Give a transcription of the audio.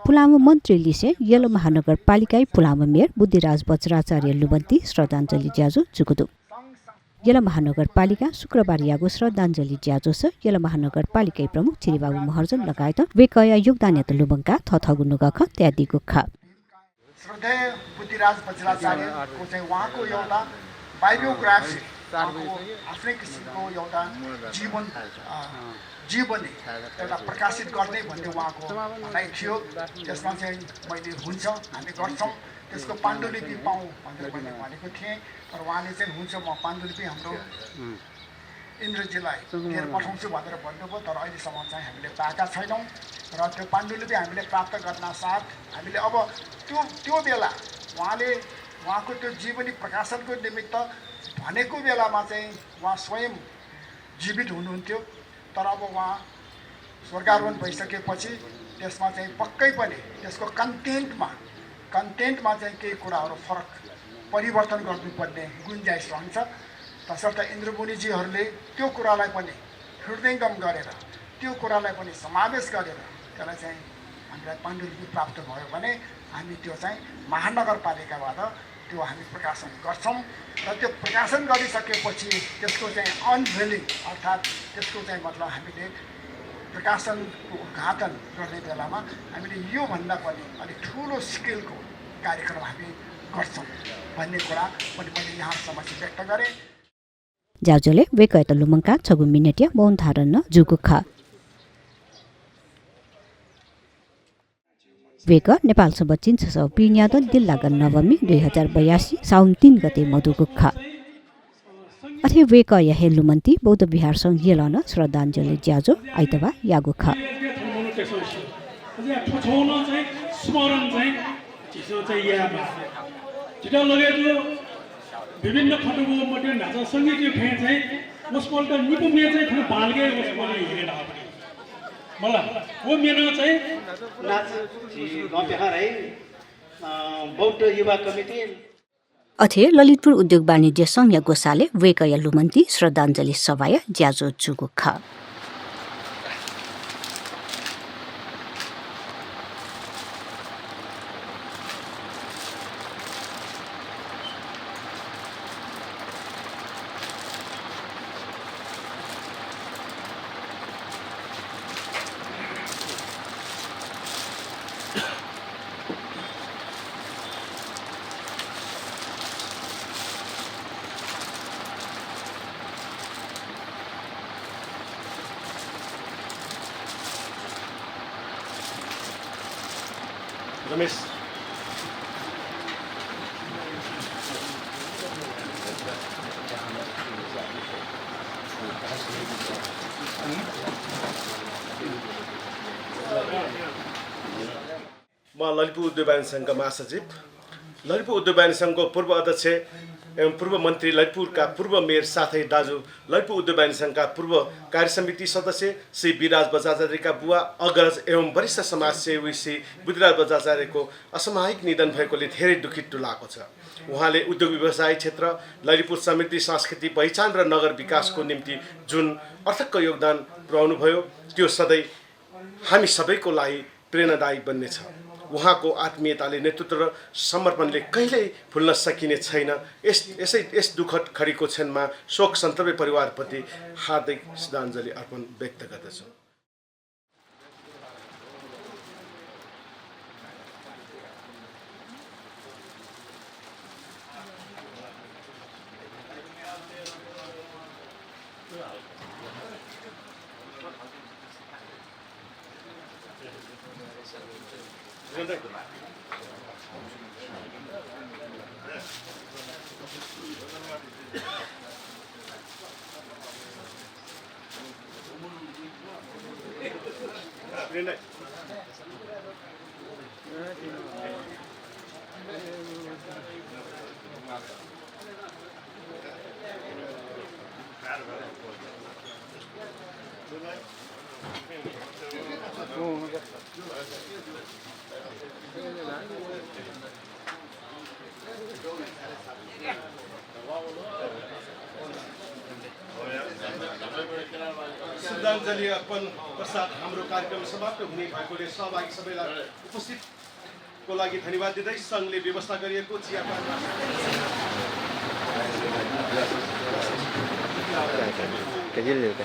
फुलामो मन्त्री लिसे यलो महानगरपालिका फुलामो मेयर बुद्धिराज बज्राचार्य लुबन्ती श्रद्धाञ्जली ज्याजो जुगुदु यला महानगरपालिका शुक्रबार यागो श्रद्धाञ्जली ज्याजो छ यला महानगरपालिका प्रमुख चिरिबाबु महर्जन लगायत वेकया योगदान यत लुबङ्का थथगु नुगख त्यादिगु ख श्रद्धेय बुद्धिराज बज्राचार्यको चाहिँ उहाँको एउटा बायोग्राफी आफ्नै किसिमको एउटा जीवनी एउटा प्रकाशित गर्ने भन्ने उहाँको भनाइ थियो। त्यसमा चाहिँ मैले हुन्छ हामी गर्छौँ त्यसको पाण्डुलिपि पाऊँ भनेर मैले भनेको थिएँ, तर उहाँले चाहिँ हुन्छ म पाण्डुलिपि हाम्रो इन्द्रजीलाई लिएर पठाउँछु भनेर भन्नुभयो, तर अहिलेसम्म चाहिँ हामीले पाएका छैनौँ र त्यो पाण्डुलिपि हामीले प्राप्त गर्न साथ हामीले अब त्यो बेला उहाँको त्यो जीवनी प्रकाशनको निमित्त भनेको बेलामा चाहिँ उहाँ स्वयं जीवित हुनुहुन्थ्यो, तर अब उहाँ स्वर्गारोहण भइसकेपछि त्यसमा चाहिँ पक्कै पनि त्यसको कन्टेन्टमा चाहिँ केही कुराहरू फरक परिवर्तन गर्नुपर्ने गुन्जाइस रहन्छ। तसर्थ इन्द्रमुनिजीहरूले त्यो कुरालाई पनि हृदयङ्गम गरेर त्यो कुरालाई पनि समावेश गरेर त्यसलाई चाहिँ हामीलाई पाण्डुलिपि प्राप्त भयो भने हामी त्यो चाहिँ महानगरपालिकाबाट त्यो हामी प्रकाशन गर्छौँ र त्यो प्रकाशन गरिसकेपछि त्यसको चाहिँ अनभेलिङ अर्थात् त्यसको चाहिँ मतलब हामीले प्रकाशनको उद्घाटन गर्ने बेलामा हामीले योभन्दा पनि अलिक ठुलो स्केलको कार्यक्रम हामी गर्छौँ भन्ने कुरा पनि मैले यहाँसम्म व्यक्त गरेँ। ज्याजोले वेकयत लुमङ्का छगु मिनेटिया मौन धारण जुगु ख वेक नेपाल सभ चिन्छ स पिन्याद दिल्लागन नवमी 2082 साउन 3 गते मधुगु ख अथे वेक यहे लुमन्ती बौद्ध विहार संघ यलन श्रद्धाञ्जली ज्याजो आइतबा यागु ख विभिन्न खटुको मटे नाचा संगीत फे चाहिँ उसपल्ट निको मे चाहिँ खन बालगे उसपल्ट हेरेन मलाई वो मेरो चाहिँ नाच गम्पेखर है बौद्ध युवा कमिटी अथे ललितपुर उद्योग वाणिज्य संघ गोसाले वेकया लुमन्ती श्रद्धाञ्जली सभाय ज्याजो जुगु ख रमेश म ललितपुर उद्योग वाणिज्य संघका महासचिव, ललितपुर उद्योग वाणिज्य संघको पूर्व अध्यक्ष एवं पूर्व मन्त्री, ललितपुरका पूर्व मेयर साथै दाजु ललितपुर उद्योग वाणिज्य संघका पूर्व कार्य समिति सदस्य श्री विराज बज्राचार्यका बुवा अग्रज एवं वरिष्ठ समाजसेवी श्री बुद्धिराज बज्राचार्यको असामयिक निधन भएकोले धेरै दुखित तुलाएको छ। उहाँले उद्योग व्यवसाय क्षेत्र, ललितपुर समृद्धि, सांस्कृतिक पहिचान र नगर विकासको निम्ति जुन अर्थक योगदान पुर्याउनुभयो त्यो सधैँ हामी सबैको लागि प्रेरणादायी बन्नेछ। उहाँको आत्मीयताले, नेतृत्व र समर्पणले कहिल्यै भुल्न सकिने छैन। यस दुःखद घडीको क्षणमा शोक सन्तप्त परिवारप्रति हार्दिक श्रद्धाञ्जली अर्पण व्यक्त गर्दछु। श्रद्धाञ्जली अर्पण पश्चात हाम्रो कार्यक्रम समाप्त हुने भएकोले सहभागी सबैलाई उपस्थितको लागि धन्यवाद दिँदै सङ्घले व्यवस्था गरिएको चियापानमा Kecil juga.